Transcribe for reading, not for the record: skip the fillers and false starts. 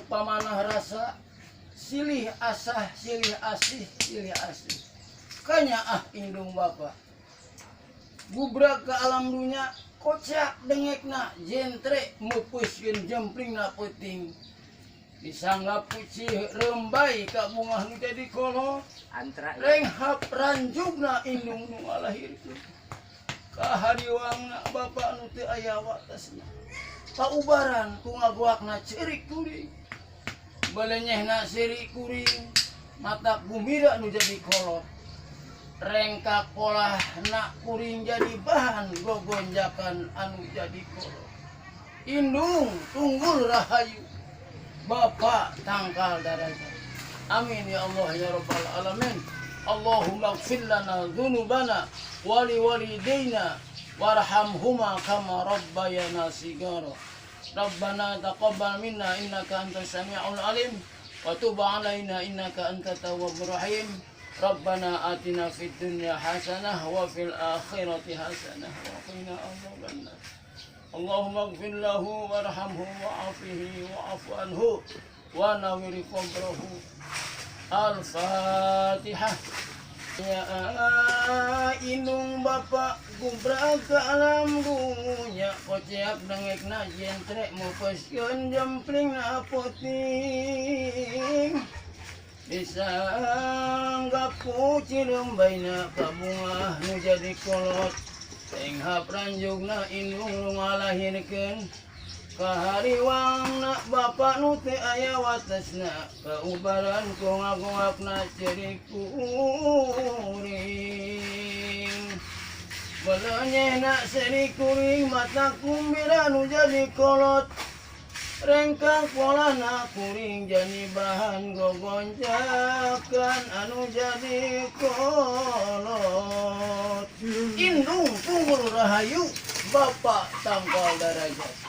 Pamanah rasa, silih asah, silih asih, silih asih. Kanyaah indung bapa gubrak ka alam dunya, kocak dengekna jentre meupeuskeun jemplingna peuting, disanggap ku Cirembai ka bungah nu jadi kolot. Antra. Renghap ranjugna indung nu ngalahirkeun, kahariwangna bapa nu teu aya watesna, kaubaran ku ngagoakna ceurik kuring, belenyehna seuri kuring, matak gumira nu jadi kolot, rengkak polahna kuring jadi bahan gogonjakan anu jadi kolot. Indung tunggul rahayu, bapak tangkal darajat. Amin ya Allah ya rabbal alamin. Allahumma ighfir lana dzunubana wa liwalidayna warhamhuma kama rabbayana sigara. Rabbana taqabbal minna innaka antas samiul alim wa tub alaina innaka antat tawwabur rahim. Rabbana atina fid dunya hasanah wa fil akhirati hasanah wa qina adzabannar. Allahumma ighfir lahu warhamhu wa'afihi wa'fu anhu wa nawwir qabrahu. Al-Fatihah. Ya indung bapak gubrak ke alam dunya, kociak dengekna jentre mupeskeun jemplingna peuting, disanggap ku Cirembaina kabungah nu jadi kolot, renghap ranjugna indung nu ngalahirkeun, kahariwangna bapa nu teu aya watesna, kaubaran ku ngagoakna ceurik kuring, belenyehna seuri kuring, matak kumbira nu jadi kolot, rengkak polana kuring jadi bahan gogonjakan anu jadi kolot. Indung tunggul rahayu, bapak tangkal darajat.